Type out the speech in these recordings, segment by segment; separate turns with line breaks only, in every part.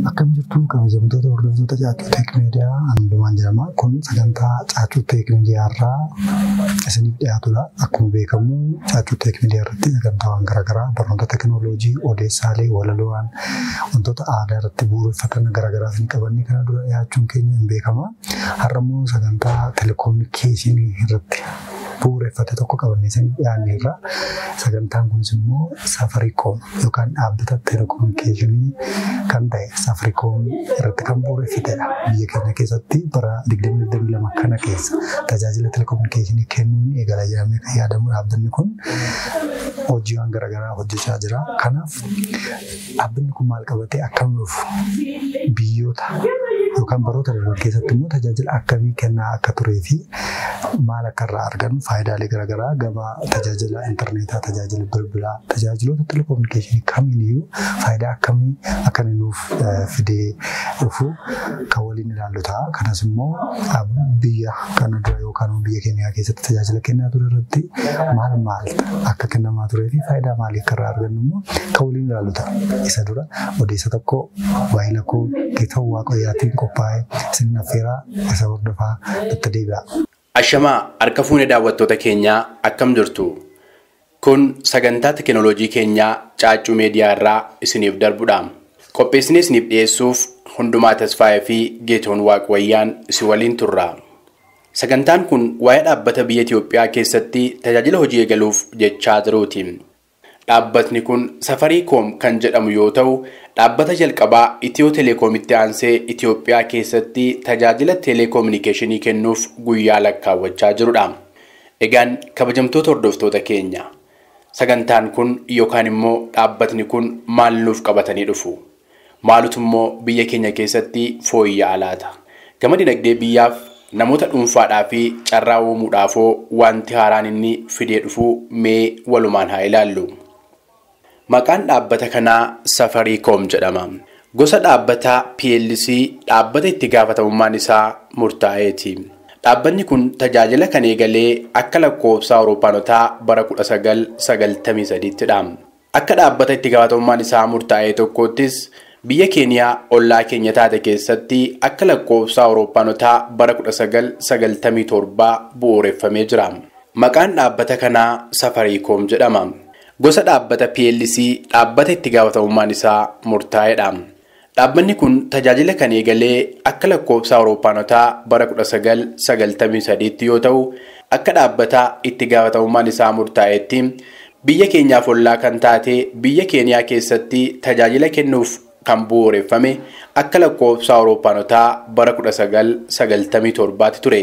Akkam jirtu kabajamtoota hordoftoota Caaccuu Teek Miidiyaa hundumaan jedhama. Kun sagantaa Caaccuu Teek Miidiyaa irraa isiniif dhiyaatudha. Akkuma beekamu Caaccuu Teek Miidiyaa irratti sagantaawwan garaagaraa barnoota teekinooloojii, odeessaalee, walaloowwan wantoota aadaa irratti bu'uureffatan garaagaraa isin qabannee kana dura dhiyaachuun keenya hin beekama. Har'a immoo sagantaa telekominikeeshinii irratti bu'uureffate tokko qabannee isin dhiyaanneerra. Sagantaan kunis immoo Safaricom yookaan dhaabbata telekominikeeshinii kan ta'e Safaricom irratti kan bu'uureffatedha. Biyya keenya keessatti bara 2022 kana keessa tajaajila telekominikeeshinii kennuun eegala jedhamee kan yaadamu dhaabbanni kun hojiiwwan garaagaraa hojjechaa jira. Kanaaf dhaabbanni kun maal qabatee akkam dhufu biyyoota yookaan baroota darban keessatti immoo tajaajila akkamii kennaa akka turee fi maal akka irraa argannu faayidaalee garaagaraa gama tajaajila intarneetaa, tajaajila bilbilaa, tajaajiloota telekominikeeshinii kamiiniyyuu faayidaa akkamii akka inni nuuf fidee dhufu kan waliin ilaallu ta'a. Kanas immoo biyya kana dura yookaan biyya keenya keessatti tajaajila kennaa ture irratti maal maal akka kennamaa turee fi faayidaa maalii akka irraa argannu immoo kan waliin ilaallu ta'a. Isa dura odeessa tokko waa'ee lakkoo Geetawoo Waaqayyaatiin qophaa'e isin affeeraa isa hordofaa itti deebi'a.
Ashamaa harka fuune daawwattoota keenyaa akkam jirtu? Kun sagantaa teekinooloojii keenyaa Caaccuu Miidiyaa irraa isiniif darbudha. Qopheessinee isiniif dhiyeessuuf Hundumaa Tasfaayee fi Geetoon Waaqwayyaan isin waliin turra. Sagantaan kun waa'ee dhaabbata biyya Itoophiyaa keessatti tajaajila hojii eegaluuf jechaa jiruuti. Dhaabbatni kun Safaricom kan jedhamu yoo ta'u, dhaabbata jalqabaa Itiyoo Telekoomitti aansee Itoophiyaa keessatti tajaajila telekominikeeshinii kennuuf guyyaa lakkaawwachaa jirudha. Egaan kabajamtoota hordoftoota keenya, sagantaan kun yookaan immoo dhaabbatni kun maal nuuf qabatanii dhufu? Maalutu immoo biyya keenya keessatti fooyya'aa laata? Gama dinagdee biyyaaf namoota dhuunfaadhaa fi carraa uumuudhaafoo wanti haaraan inni fidee dhufu mee walumaan haa ilaallu. Maqaan dhaabbata kanaa Safaricom jedhama. Gosa dhaabbata PLC dhaabbata itti gaafatamummaan isaa murtaa'eeti. Dhaabbanni kun tajaajila kan eegalee akka lakkoofsa Awuroopaanotaa bara 1993ttidha. Akka dhaabbata itti gaafatamummaan isaa murtaa'e tokkottis biyya Keeniyaa ollaa keenya taate keessatti akka lakkoofsa Awuroopaanotaa bara 1997 bu'uureffamee jira. Maqaan dhaabbata kanaa Safaricom jedhama. Gosa dhaabbata PLC dhaabbata itti gaafatamummaan isaa murtaa'edha. Dhaabbanni kun tajaajila kan eegalee akka lakkoofsa Awuroopaanotaa bara 1993tti yoo ta'u, akka dhaabbata itti gaafatamummaan isaa murtaa'etti biyya keenyaaf ollaa kan taate biyya Keeniyaa keessatti tajaajila kennuuf kan bu'uureffame akka lakkoofsa Awuroopaanotaa bara 1997tti ture.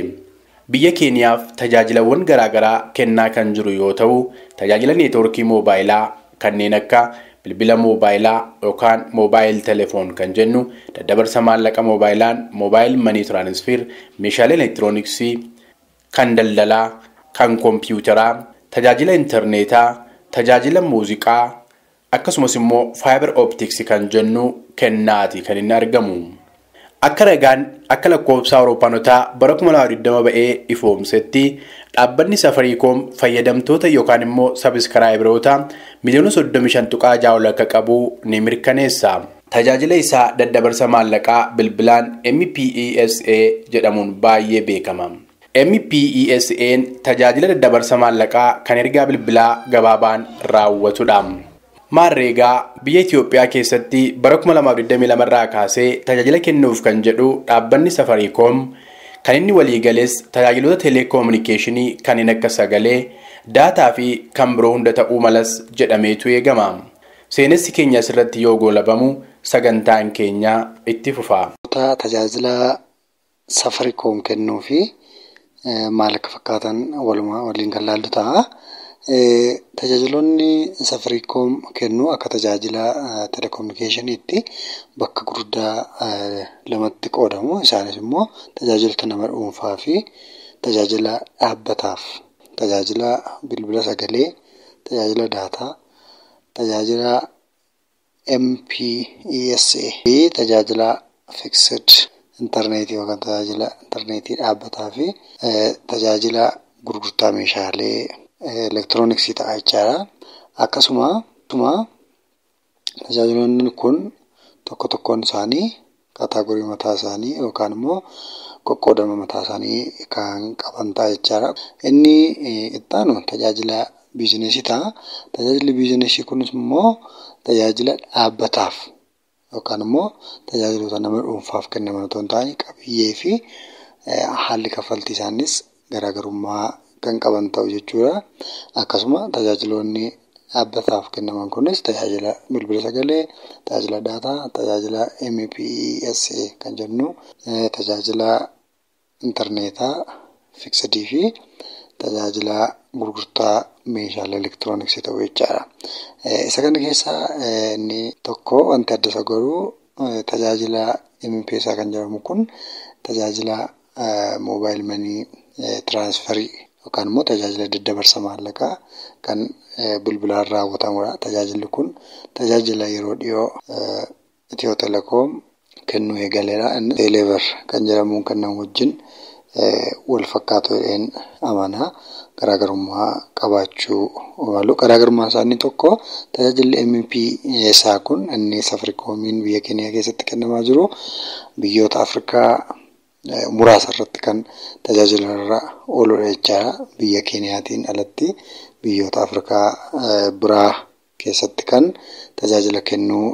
Biyya Keeniyaaf tajaajilawwan garaagaraa kennaa kan jiru yoo ta'u, tajaajila neetwoorkii moobaayilaa kanneen akka bilbila moobaayilaa yookaan moobaayil telefoon kan jennu, daddabarsa maallaqa moobaayilaan moobaayil manii tiraansfer, meeshaalee elektirooniksii, kan daldalaa, kan kompiitaraa, tajaajila intarneetaa, tajaajila muuziqaa akkasumas immoo faayibar ooptiksii kan jennu kennaati kan inni argamu. Akka ragaan akka lakkoofsa Awuroopaanotaa bara 2020 ba'ee ifoomsetti dhaabbanni Safaricom fayyadamtoota yookaan immoo sabiskiraayibaroota miliyoona 35.6 ol akka qabu ni mirkaneessa. Tajaajila isaa daddabarsa maallaqaa bilbilaan MPESA jedhamuun baay'ee beekama. MPESA'n tajaajila daddabarsa maallaqaa kan ergaa bilbilaa gabaabaan raawwatudha. Maarreegaa biyya Itoophiyaa keessatti bara 2022 irraa kaasee tajaajila kennuuf kan jedhu dhaabbanni Safaricom kan inni waliigales tajaajiloota telekominikeeshinii kanneen akka sagalee, daataa fi kan biroo hunda ta'uu malas jedhameetu eegama. Seenessi keenya asirratti yoo goolabamu sagantaan keenya itti fufa.
Tajaajila Safaricom kennuu fi maal akka fakkaatan walumaa waliin kan laallu ta'a. Tajaajiloonni Safaricom kennu akka tajaajila telekominikeeshiniitti bakka gurguddaa lamatti qoodamu. Isaanis immoo tajaajiltoota nama dhuunfaa fi tajaajila dhaabbataaf, tajaajila bilbila sagalee, tajaajila daataa, tajaajila MPESA fi tajaajila fixed intarneetii yookaan tajaajila intarneetii dhaabbataa fi tajaajila gurgurtaa meeshaalee elektirooniksii ta'a jechaadha. Akkasuma tajaajiloonni kun Tokko tokkoon isaanii category mataa isaanii yookaan immoo qoqqoodama mataa isaanii kan qaban ta'a jechaadha. Inni itti aanu tajaajila business ta'a. Tajaajilli business kunis immoo tajaajila dhaabbataaf yookaan immoo tajaajiloota nama dhuunfaaf kennaman otoo hin taane, qabiyyee fi haalli kaffaltii isaanis garaagarummaa kan qaban ta'u jechuudha. Akkasuma tajaajiloonni dhaabbataaf kennaman kunis tajaajila bilbila sagalee, tajaajila data, tajaajila M-Pesa kan jennu, tajaajila intarneetaa fixed fi tajaajila gurgurtaa meeshaalee elektirooniksii ta'u jechaadha. Isa kana keessaa inni tokko wanti adda isa godhu, tajaajila M-Pesa kan jedhamu kun tajaajila mobile money transfer yookaan immoo tajaajila daddabarsa maallaqaa kan bilbilaan raawwatamudha. Tajaajilli kun tajaajila yeroo dhiyoo Itiyoo Telekoom kennuu eegaleera. Inni Telebirr kan jedhamuun kennamu wajjin wal fakkaatu jedheen amana. Garaagarummaa qabaachuu malu. Garaagarummaan isaanii tokko, tajaajilli M-Pesa kun inni Safaricoomiin biyya keenya keessatti kennamaa jiru biyyoota Afrikaa muraasa irratti kan tajaajila irra ooludha jechaadha. Biyya Keeniyaatiin alatti biyyoota Afrikaa biraa keessatti kan tajaajila kennuu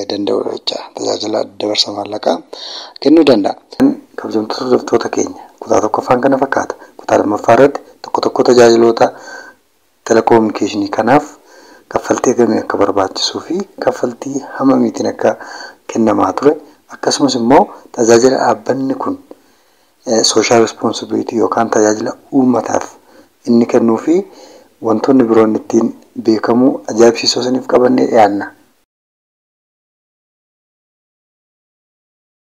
danda'udha jechaadha. Tajaajila dabarsa maallaqaa kennuu danda'a. Kabajamtoota hordoftoota keenya, kutaa tokkoffaan kana fakkaata. Kutaa lammaffaa irratti tokko tokko tajaajiloota telekominikeeshinii kanaaf kaffaltii hagamii akka barbaachisuu fi kaffaltii hammamiitiin akka kennamaa ture, akkasumas immoo tajaajila dhaabbanni kun social responsibility yookaan tajaajila uummataaf inni kennuu fi wantoonni biroon ittiin beekamu ajaa'ibsiisoo isiniif qabannee dhiyaanna.